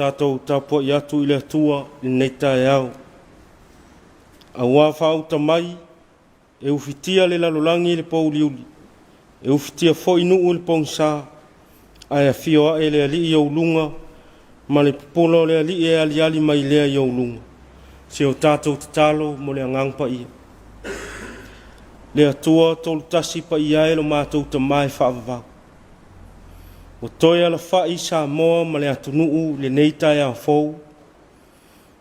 tatou tapuai atu i le Atua i lenei taeao. Aua faauta mai e ufitia le lalolagi i le pouliuli, e ufitia foi nuu i le pogisa, ae afio ae le Alii i ou luga, ma le pupula o le Alii e aliali mai lea i ou luga. Se o tatou tatalo mo le Agaga Paia. Le Atua tolu tasi paia e lo matou Tama e faavavau. Ua toe alafai Samoa ma le atunuu i lenei taeao fou.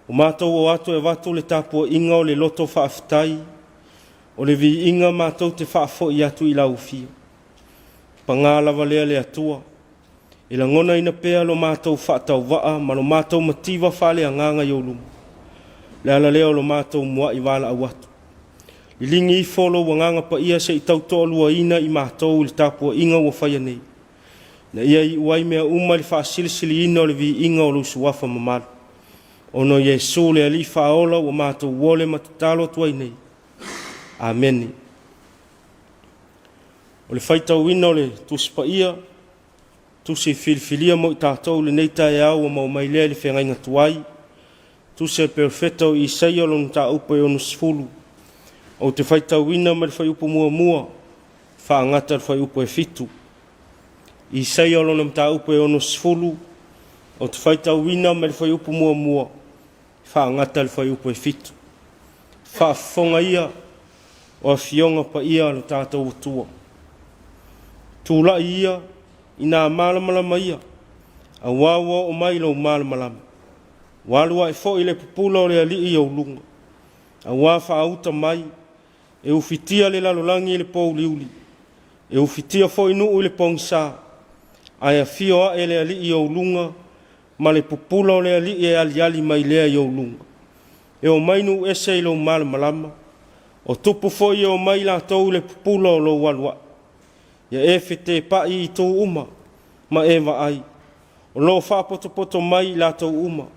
Ua matou o atu e avatu le tapuaiga o le loto faafetai, o le viiga matou te faafoi atu i lau afio. Paga lava lea le Atua, e lagonaina pea lo matou faatauvaa ma lo matou mativa faaleagaga i ou luma. Le ala lea o lo matou muai valaau atu. Liligi ifo lou agaga paia se i tautoaluaina i matou i le tapuaiga ua faia nei, na ia iu ai mea uma i le faasilisiliina o le viiga o lou suafa mamalu. Ona o Iesu le Alii Faaola ua matou ole ma tatalo atu ai nei. Amene. O le faitauina o le Tusi Paia, tusi filifilia mo i tatou i lenei taeao ua maua mai lea i le feagaiga tuai, tusi a le perofeta o Isaia lona mataupu e 60. Ou te faitauina mai le fuaiupu muamua faagata le fuaiupu e 7. Isaia lona mataupu e 60, ou te faitauina mai le fuaiupu muamua faagata le fuaiupu e 7. Faafofoga ia o afioga paia a lo tatou Atua. Tulai ia ina malamalama ia, aua ua oo mai lou malamalama. Ua alu ae foi le pupula o le Alii i ou luga, aua faauta mai e ufitia le lalolagi i le pouliuli, e ufitia foi nuu i le pogisa, ae afio ae le Alii i ou luga, ma le pupula o le Alii e aliali mai lea i ou luga. E omai nuu ese i lou malamalama, o tupu foi e omai latou i le pupula o lou alu ae. Ia e fetepai i itu uma, ma e vaai, o lo o faapotopoto mai i latou uma,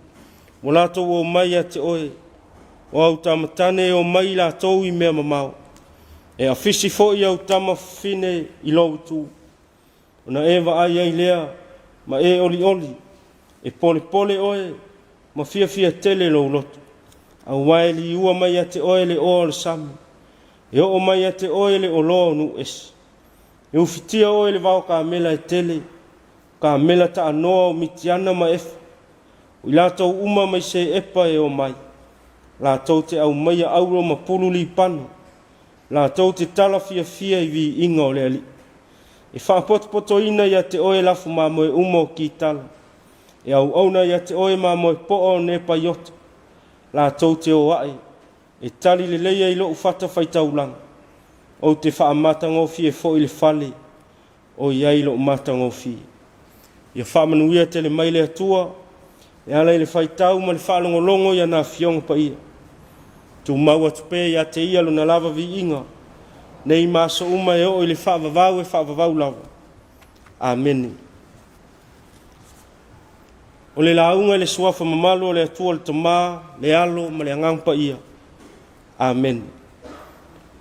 ua latou omai ia te oe, o au tama tane e omai i latou i mea mamao, e afisi foi au tama fafine i lou itu. Ona e vaai ai lea ma e olioli, e polepole oe ma fiafia tele lou loto, aua e liua mai ia te oe le oa o le sami, e oo mai ia te oe le oloa o nuu ese. E ufitia oe i le vao kamela e tele, kamela taanoa o Mitiana ma Efa, o i latou uma mai se epa e omai, latou te aumaia auro ma pulu lipano, latou te tala fiafia i viiga o le Alii. E faapotopotoina ia te oe lafu mamoe uma o Kitara, e auauna ia te oe mamoe poa o Nepaiota, latou te o ae, e tali leleia i lou fatafaitaulaga, ou te faamatagofie foi le fale o i ai lou matagofie. Ia faamanuia tele mai le Atua e ala i le faitau ma le faalogologo i ana afioga paia. Tumau atu pea ia te ia lona lava viiga, nei ma aso uma e oo i le faavavau e faavavau lava. Amene. O le lauga i le suafa mamalu o le Atua le Tama, le Alo ma le Agaga Paia. Amene.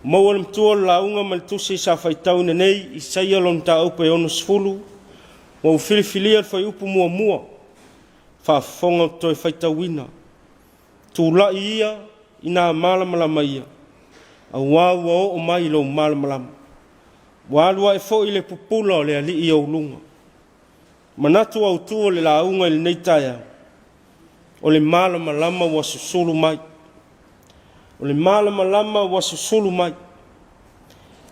Maua le matua o le lauga ma le tusi sa faitauina nei, Isaia lona mataupu e 60, ua ou filifilia le fuaiupu muamua, faafofoga ou te toe faitauina. Tulai ia ina malamalama ia, aua ua oo mai lou malamalama. Ua alu ae foi le pupula o le Alii i ou luga. Manatu autu o le lauga i lenei taeao, o le malamalama ua susulu mai. O le malamalama ua susulu mai.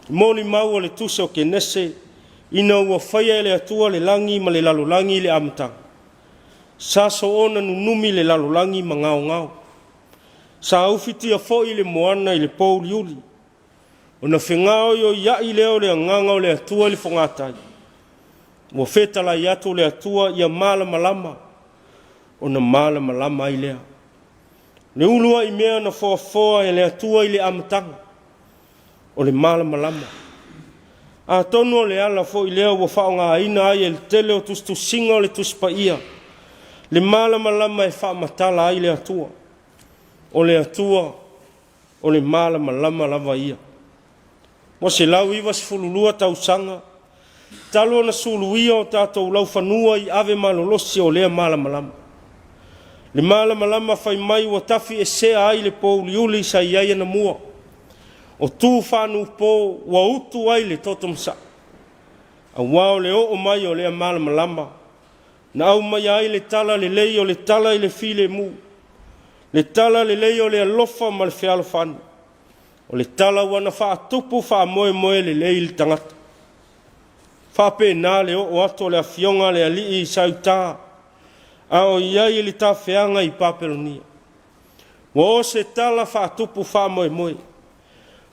Molimau o le tusi o Kenese, ina ua faia e le Atua le lagi ma le lalolagi i le amataga. Sa soona nunumi le lalolagi ma gaogao. Sa ufitia foi le moana i le pouliuli, ona fegaoioiai lea o le agaga o le Atua i le fogatai. Ua fetalai atu le Atua ia malamalama, ona malamalama ai lea. Le uluai mea na foafoa e le Atua i le amataga, o le malamalama. Atonu o le ala foi lea ua faaaogaina ai e le tele o tusitusiga o le Tusi Paia, le malamalama e faamatala ai le Atua. O le Atua, o le malamalama lava ia. Ua 192 tausaga talu ona suluia o tatou laufanua i ave malolosi o lea malamalama. Le malamalama fai mai ua tafiesea ai le pouliuli sa i ai anamua. O tu faanuupo ua utu ai le toto masaa. Auā o le oo mai o lea malamalama na aumaia ai le tala lelei o le tala i le filemu, le tala lelei o le alofa ma le fealofani, o le tala ua na faatupu faamoemoe lelei i le tagata. Faapena le oo atu o le afioga a le alii sa i uta, a o i ai i le tafeaga i Papelonia. Ua o se tala faatupu faamoemoe,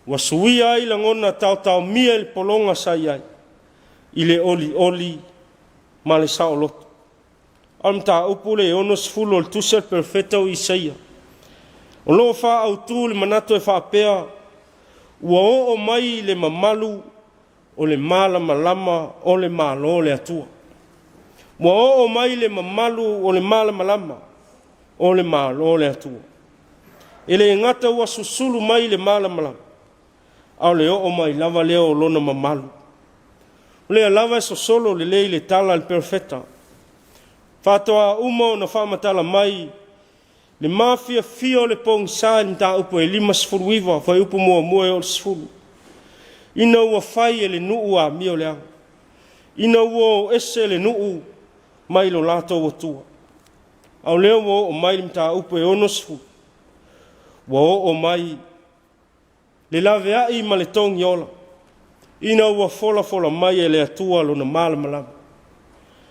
ua suia ai lagona taotaomia i le pologa sa i ai, i le olioli ma le saoloto. A o le mataupu le 60 o le tusi a le perofeta o Isaia, o lo o faaautu le manatu e faapea, ua oo mai le mamalu o le malamalama o le Malo o le Atua. Ua oo mai le mamalu o le malamalama o le Malo o le Atua. E le gata ua susulu mai le malamalama, a o le oo mai lava lea o lona mamalu. O lea lava e sosolo lelei le tala a le perofeta, faatoa uma ona faamatala mai le mafiafia o le pogisa i le mataupu e 59, fuaiupu muamua e oo i le 10, ina ua fai e le nuu amioleaga, ina ua o ese le nuu mai lo latou Atua. A o lea ua oo mai le mataupu e 60, ua oo mai le laveai ma le togiola, ina ua folafola mai e le Atua lona malamalama.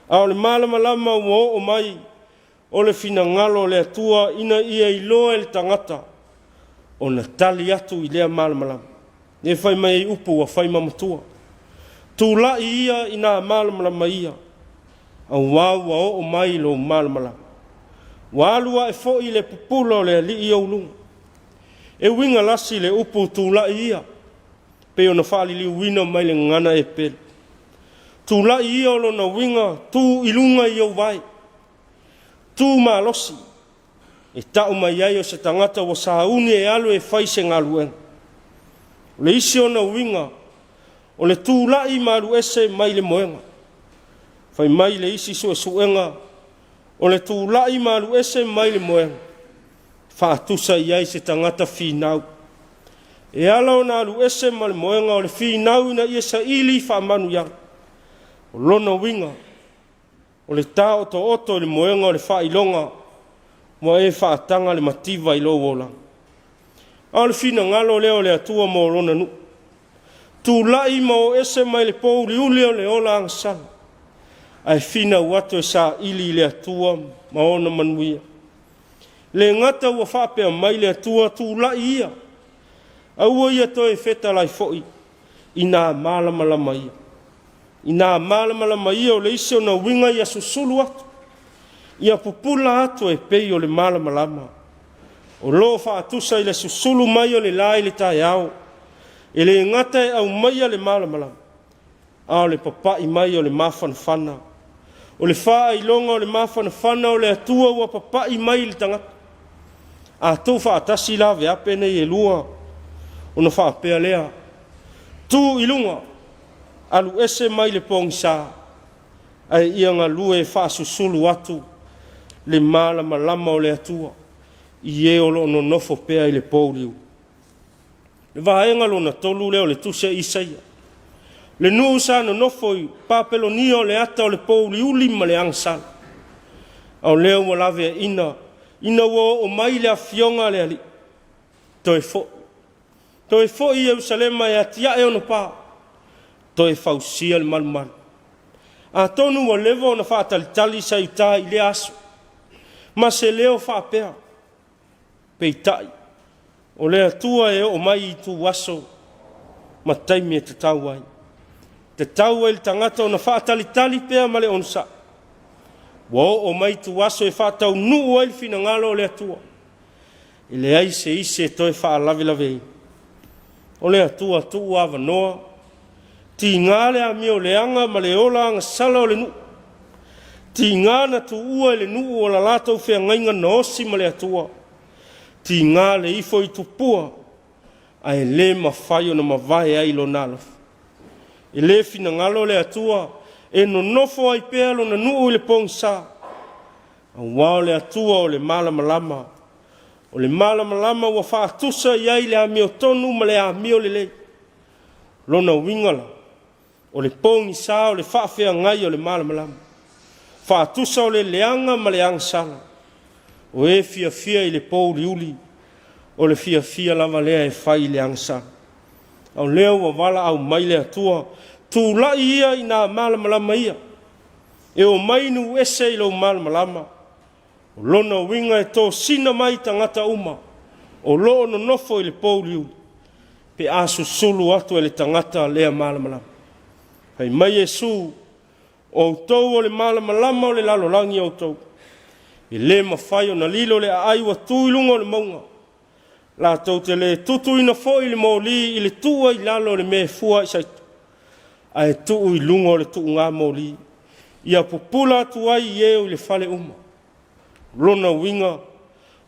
A o le malamalama ua oo mai o le finagalo o le Atua ina ia iloa e le tagata ona tali atu i lea malamalama. E fai mai ai upu ua fai ma matua. Tulai ia ina malamalama ia, auā ua oo mai lou malamalama. Ua alu ae foi le pupula o le alii i ou luga. E uiga lasi le upu tulai ia, pei ona faaliliuina mai le gagana Epelu. Tulai ia o lona uiga, tu i luga i ou vae, tu malosi, e tau mai ai o se tagata ua sauni e alu e fai se galuega. O le isi ona uiga, o le tulai ma alu ese mai le moega. Fai mai le isi suesuega, o le tulai ma alu ese mai le moega, faatusa i ai se tagata finau. E ala ona alu ese ma le moega o le finau ina ia saili faamanuiaga. O lona uiga, o le taotooto i le moega o le faailoga ua e faataga le mativa i lou olaga. A o le finagalo lea o le Atua mo lona nuu, tulai ma o ese mai le pouliuli o le ola agasala, ae finau atu e saili i le Atua ma ona manuia. Le gata ua faapea mai le Atua, tulai ia, aua ia toe fetalai foi ina malamalama ia. Ina malamalama ia o le isi ona uiga ia susulu atu, ia pupula atu e pei o le malamalama. O lo o faatusa i le susulu mai o le la i le taeao, e le gata e aumaia le malamalama, a o le papai mai o le mafanafana. O le faailoga o le mafanafana o le Atua ua papai mai i le tagata. A tuufaatasi la veape nei e lua, ona faapea lea, tu i luga, alu ese mai le pogisa, ae ia galue e faasusulu atu le malamalama o le Atua i e o lo o nonofo pea i le pouliuli. Le vaega lona tolu lea o le tusi a Isaia. Le nuu sa nonofo i Papelonia o le ata o le pouliuli ma le agasala. A o lea ua laveaina ina ua oo mai le afioga a le Alii, toe foi. Toe foi i Ierusalema e atiae ona pa, toe fausia le malumalu. Atonu ua leva ona faatalitali Saiuta i lea aso, ma se leo faapea, peitai, o le Atua e oo mai i ituaso ma taimi e tatau ai. Tatau ai le tagata ona faatalitali pea ma le onosai. Ua oo mai ituaso e faataunuu ai le finagalo o le Atua. E leai se isi e toe faalavelaveina. O le Atua tuu avanoa, tiga le amioleaga ma le ola agasala o le nuu. Tiga na tuua e le nuu o la latou feagaiga na osi ma le Atua. Tiga le ifo i tupua, ae le mafai ona mavae ai lona alofa. E le finagalo le Atua e nonofo ai pea lona nuu i le pogisa. Auā o le Atua o le malamalama, o le malamalama ua faatusa i ai le amiotonu ma le amio lelei. Lona uiga la, o le pogisa o le faafeagai o le malamalama, faatusa o le leaga ma le agasala. O e fiafia i le pouliuli, o le fiafia lava lea e fai i le agasala. A o lea ua valaau mai le Atua, tulai ia i nā malamalama ia, e omai nuu ese i lou malamalama. O lona uiga e tosina mai tagata uma o lo o nonofo i le pouliuli pe a susulu atu e le tagata lea malamalama. Fai mai Iesu, o outou o le malamalama o le lalolagi outou. E le mafai ona lilo le aai ua tu i luga o le mauga. Latou te le tutuina foi le moli i le tuu ai i lalo o le mea e fua ai saito, ae tuu i luga o le tuuga moli, ia pupula atu ai i e o i le fale uma. Lona uiga,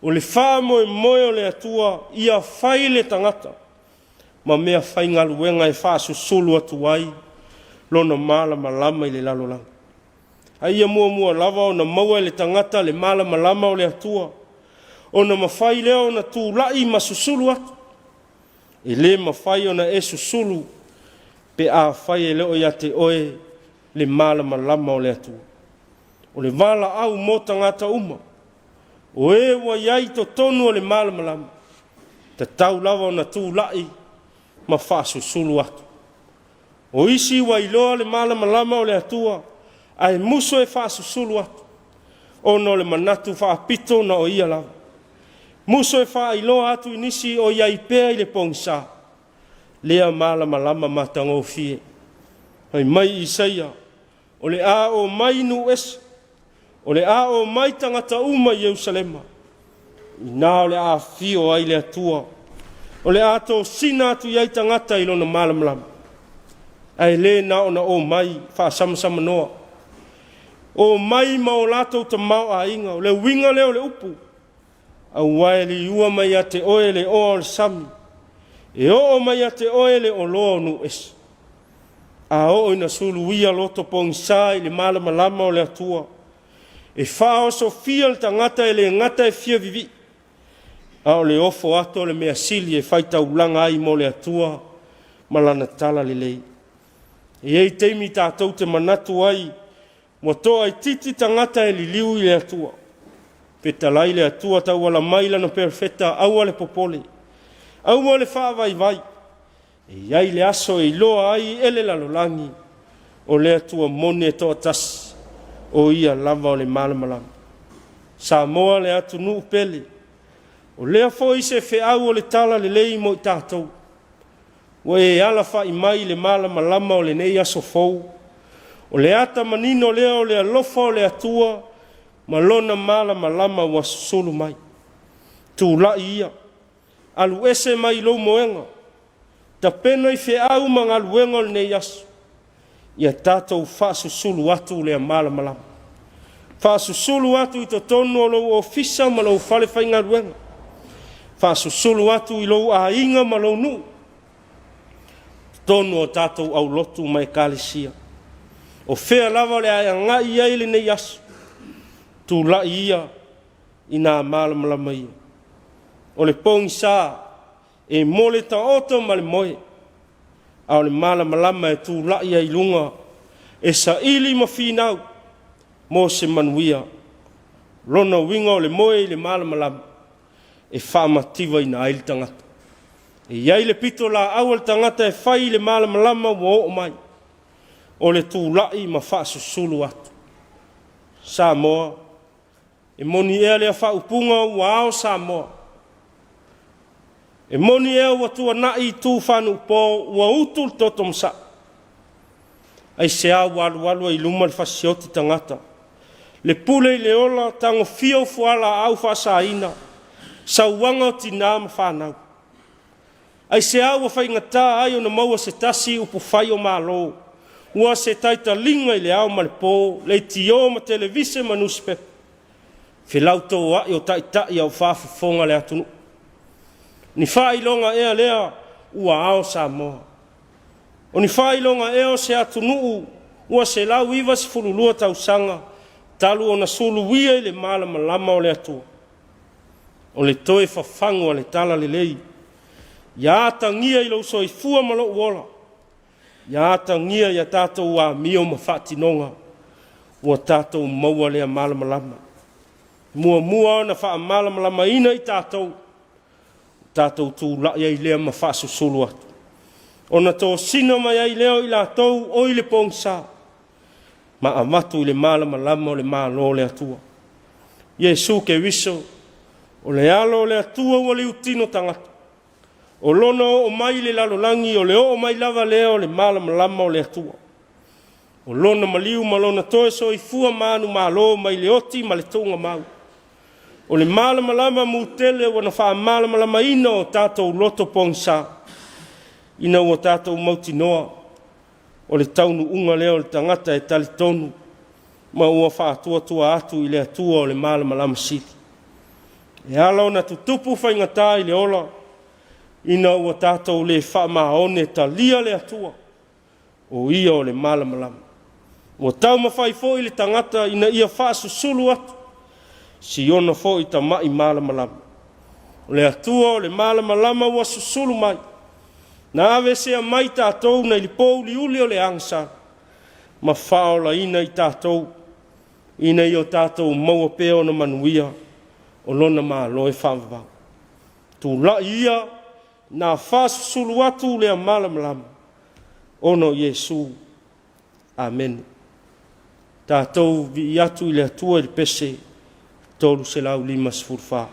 o le faamoemoe o le Atua ia fai le tagata ma mea faigaluega e faasusulu atu ai lona malamalama i le lalolagi. A ia muamua lava ona maua e le tagata le malamalama o le Atua, ona mafai lea ona tulai ma susulu atu. E le mafai ona e susulu pe afai e le o ia te oe le malamalama o le Atua. O le valaau mo tagata uma, o e ua i ai i totonu o le malamalama, tatau lava ona tulai ma faasusulu atu. O isi ua iloa le malamalama o le Atua, ae musu e faasusulu atu, ona o le manatu faapito na o ia lava. Musu e faailoa atu i nisi o i ai pea i le pogisa, lea malamalama matagofie. Fai mai Isaia, o le a omai nuu ese, o le a omai tagata uma i Ierusalema, inā o le a afio ai le Atua, o le a tosina atu i ai tagata i lona malamalama, ae le na ona omai faasamasamanoa, omai ma o latou tamaoaiga. O le uiga lea o le upu, aua e liua mai ia te oe le oa o le sami, e oo mai ia te oe le oloa o nuu ese. A oo ina suluia loto pogisa i le malamalama o le Atua, e faaosofia le tagata e le gata e fia vivii, a o le ofo atu o le mea sili e faitaulaga ai mo le Atua ma lana tala lelei. E i ai taimi tatou te manatu ai ua toaitiiti tagata e liliu i le Atua. Fetalai le Atua tauala mai lana perofeta, aua le popole, aua le faavaivai. E i ai le aso e iloa ai e le lalolagi o le Atua moni e toatasi, o ia lava o le malamalama. Samoa le atunuu pele, o lea foi se feau o le tala lelei mo i tatou. Ua e alafai mai i le malamalama o lenei aso fou. O le ata manino lea o le alofa o le Atua ma lona malamalama ua susulu mai. Tulai ia, alu ese mai lou moega, tapena i feau ma galuega o lenei aso, ia tatou faasusulu atu lea malamalama. Faasusulu atu i totonu o lou ofisa ma lou fale faigaluega. Faasusulu atu i lou aiga ma lou nuu, totonu o tatou aulotu ma ekalesia. O fea lava o le a e agai i ai lenei aso, tulai ia i nā malamalama ia. O le pogisa e mo le taoto ma le moe, a o le malamalama e tulai ai i luga, e saili ma finau mo se manuia. Lona uiga o le moe i le malamalama e faamativaina ai le tagata. E i ai le pitolaau a le tagata e fai i le malamalama ua oo mai, o le tulai ma faasusulu atu. Samoa, e moni ea lea faaupuga ua ao Samoa? E moni ea ua tuanai itu faanuupo ua utu le toto masaa? Aisea ua alualu ai i luma le fasioti tagata? Le pule i le ola, tagofia o fualaau faasaina, sauaga o tinā ma fanau. Aisea ua faigata ai ona maua se tasi upufai o Malo, ua se taitaliga i le ao ma le po, leitio ma televise ma nusipepa, felautoa'i o taitai a o faafofoga le atunuu. Ni faailoga ea lea ua ao Samoa? O ni faailoga ea o se atunuu ua 192 tausaga Talu ona suluia i le malamalama o le Atua, o le toe fafagu a le talalelei, ia atagia i lou soifua ma lou ola, ia atagia ia tatou amio ma faatinoga, ua tatou maua lea malamalama. Muamua ona faamalamalamaina i tatou, tatou tulai ai lea ma faasusulu atu. Ona tosina mai ai lea o i latou o i le pogisa, ma avatu i le malamalama o le Malo o le Atua. Iesu Keriso, o le alo o le Atua ua liutino tagata, o lona oo mai i le lalolagi o le oo mai lava lea o le malamalama o le Atua. O lona maliu ma lona toe soifua manumalo mai le oti ma le tuugamau. O le malamalama mutele ua na faamalamalamaina o tatou loto pogisa, ina ua tatou mautinoa o le taunuuga lea o le tagata e talitonu ma ua faatuatua atu i le Atua o le malamalama sili. E ala ona tutupu faigata i le ola, ina ua tatou le faamaone talia le Atua, o ia o le malamalama. Ua taumafai foi le tagata ina ia faasusulu atu siona foi tama'i malamalama. O le Atua o le malamalama ua susulu mai, na aveesea mai tatou nai le pouliuli o le agasala, ma faaolaina i tatou, ina ia o tatou maua pea ona manuia o lona Malo e faavavau. Tulai ia na faasusulu atu lea malamalama, ona o Iesu. Amene. Tatou vii atu i le Atua i le pese 354.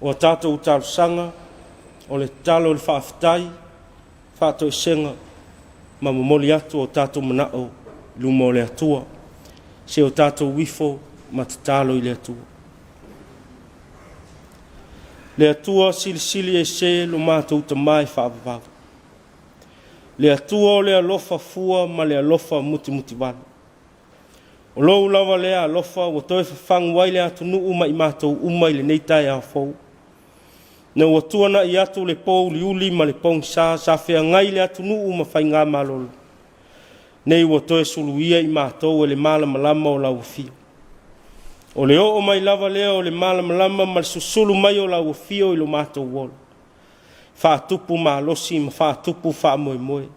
O a tatou talosaga, o le tatalo, o le faafetai, faatoesega ma momoli atu o tatou manao i luma o le Atua. Se o tatou ifo ma tatalo i le Atua. Le Atua silisili ese lo matou Tamā e faavavau. Le Atua o le alofa fua ma le alofa mutimutivale. O lou lava lea alofa ua toe fafagu ai le atunuu ma i matou uma i lenei taeao fou. Na ua tuanai atu le pouliuli ma le pogisa sa feagai le atunuu ma faigamalolo. Nei ua toe suluia i matou e le malamalama o lau afio. O le oo mai lava lea o le malamalama ma le susulu mai o lau afio i lo matou ola. Faatupu malosi ma faatupu faamoemoe.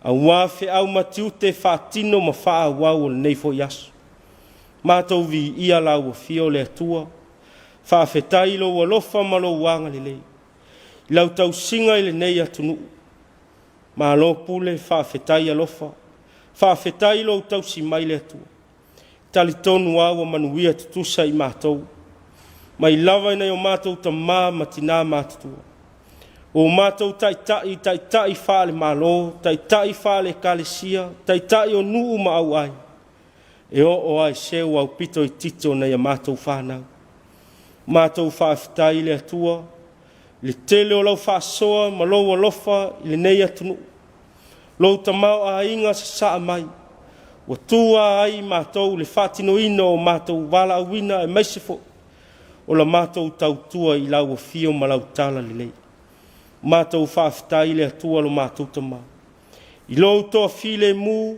Aua feau ma tiute faatino ma faaauau o lenei foi aso. Matou viia lau afio le Atua. Faafetai i lou alofa ma lou agalelei. I lau tausiga i lenei atunuu. Malo pule, faafetai alofa. Faafetai i lou tausi mai le Atua. Talitonu lava ua manuia tutusa i matou. Mai lava i nai o matou tamā ma tinā matutua. O matou taitai, taitai faale-Malo, taitai faale-Ekalesia, taitai o nuu ma auaiga, e oo lava i se ua aupito itiiti o nai a matou fanau. Matou faafetai i le Atua, i le tele o lau faasoa ma lou alofa i lenei atunuu. Lou tamaoaiga sasaa mai, ua tua ai matou i le faatinoina o matou valaauina aemaise foi o la matou tautua i lau afio ma lau talalelei. Matou faafetai i le Atua lo matou Tamā. I lou toafilemu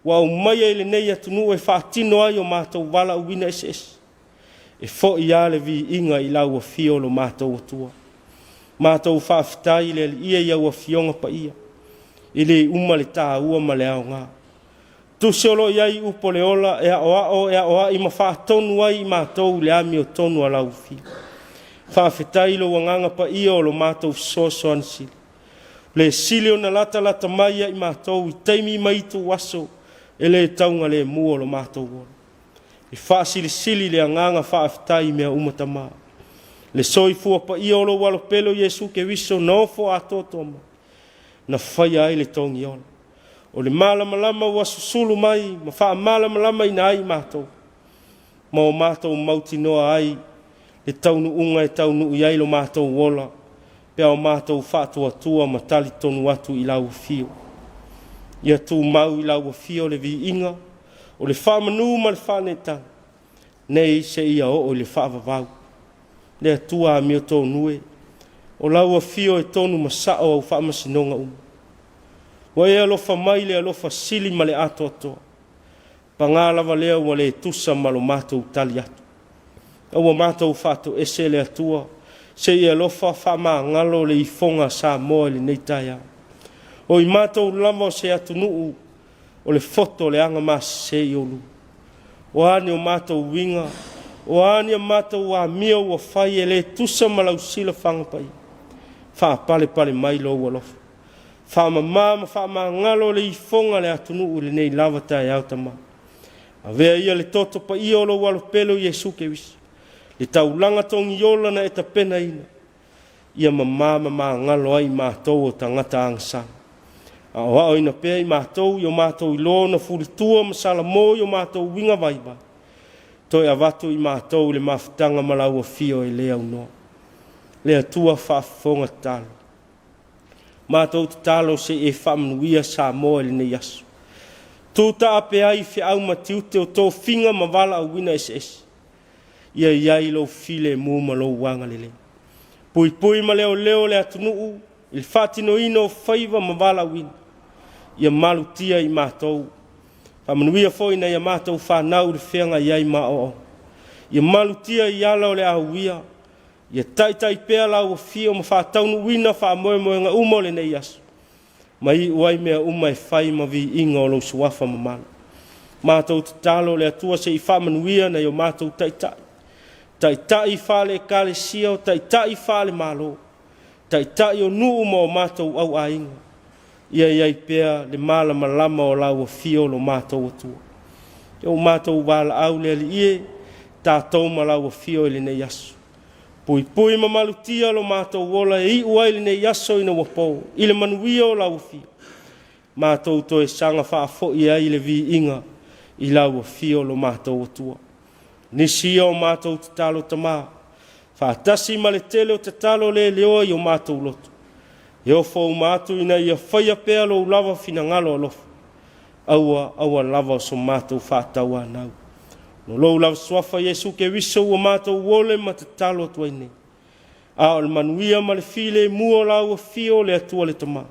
ua aumaia i lenei atunuu e faatino ai o matou valaauina eseese. E foi lava le viiga i lau afio lo matou Atua. Matou faafetai i le Alii i au Afioga Paia, e le uma le taua ma le aoga. Tusi o lo o i ai upu o le ola e aoao e aoai ma faatonu ai i matou i le amiotonu a lau Afio. Faafetai i lou Agaga Paia o lo matou fesoasoani sili. Le sili ona latalata mai ia i matou i taimi ma itu aso e le taugalemu o lo matou ola. E faasilisili le agaga faafetai i mea uma Tamā. Le soifua paia o lou alopele o Iesu Keriso na ofo atoatoa mai, na faia ai le togiola. O le malamalama ua susulu mai ma faamalamalamaina ai i matou, ma o matou mautinoa ai le taunuuga e taunuu i ai lo matou ola, pe a o matou faatuatua ma talitonu atu i lau afio. Ia tumau i lau afio le viiga, o le faamanu ma le faaneetaga, nei seia oo i le faavavau. Le Atua amiotonu e, o lau afio e tonu ma sao au faamasinoga uma. Ua e alofa mai i le alofa sili ma le atoatoa. Paga lava lea ua le tusa ma lo matou tali atu. A ua matou faatoese le Atua, se i alofa faamagalo le ifoga a Samoa i lenei taeao. O i matou lava o se atunuu o le foto o le agamasese i oulua. O a ni o matou uiga, o a ni a matou amio ua fai e le tusa ma lau silafaga paia, faapalepale mai lou alofa. Faamama ma faamagalo le ifoga a le atunuu i lenei lava taeao Tamā. Avea ia le toto paia o lou alopele o Iesu Keriso, le taulaga togiola na e tapenaina, ia mamā ma magalo ai matou o tagata agasala. Aoaoina pea i matou i o matou iloa ona fulitua ma salamo i o matou uiga vaivai, toe avatu i matou le mafutaga ma lau afio e le aunoa. Le Atua faafofoga tatalo. Matou tatalo se i e faamanuia Samoa i lenei aso. Tu taape ai feau ma tiute o tofiga ma valaauina eseese. Ia i ai lou filemu ma lou agalelei. Puipui ma leoleo le atunuu i le faatinoina o faiva ma valaauina. Ia malutia i matou. Faamanuia foi nai a matou fanau i le feagai ai ma aoaoga. Ia malutia i ala o le a uia. Ia taitai pea lau afio ma faataunuuina faamoemoega uma o lenei aso. Ma iu ai mea uma e fai ma viiga o lou suafa mamalu. Matou tatalo le Atua se i faamanuia nai o matou taitai. Taitai faale-Ekalesia, o taitai faale-Malo, taitai o nuu ma o matou auaiga. Ia i ai pea le malamalama o lau afio lo matou Atua. Ia o matou valaau le Alii e, tatou ma lau afio i lenei aso. Puipui ma malutia lo matou ola e iu ai lenei aso ina ua po i le manuia o lau afio. Matou toe saga faafoi ai le viiga i lau afio lo matou Atua. Nisi ia o matou tatalo Tamā, faatasi ma le tele o tatalo le leoa i o matou loto. E ofo uma atu ina ia faia pea lou lava finagalo alofa. Aua aua lava o so matou faatauanau. No lou lava suafa Iesu Keriso ua matou ole ma tatalo atu ai nei. A o le manuia ma le filemu o lau afio o le Atua le Tamā.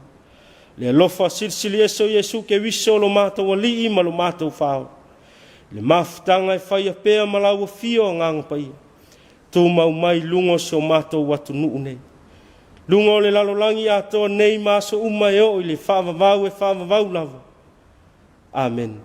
Le alofa silisili ese o Iesu Keriso lo matou Alii ma lo matou Faaola. Le mafutaga e faia pea ma lau afio Agaga Paia. Tumau mai i luga o si o matou atunuu nei. Luga o le lalolagi atoa nei ma aso uma e oo i le faavavau e faavavau lava. Amene.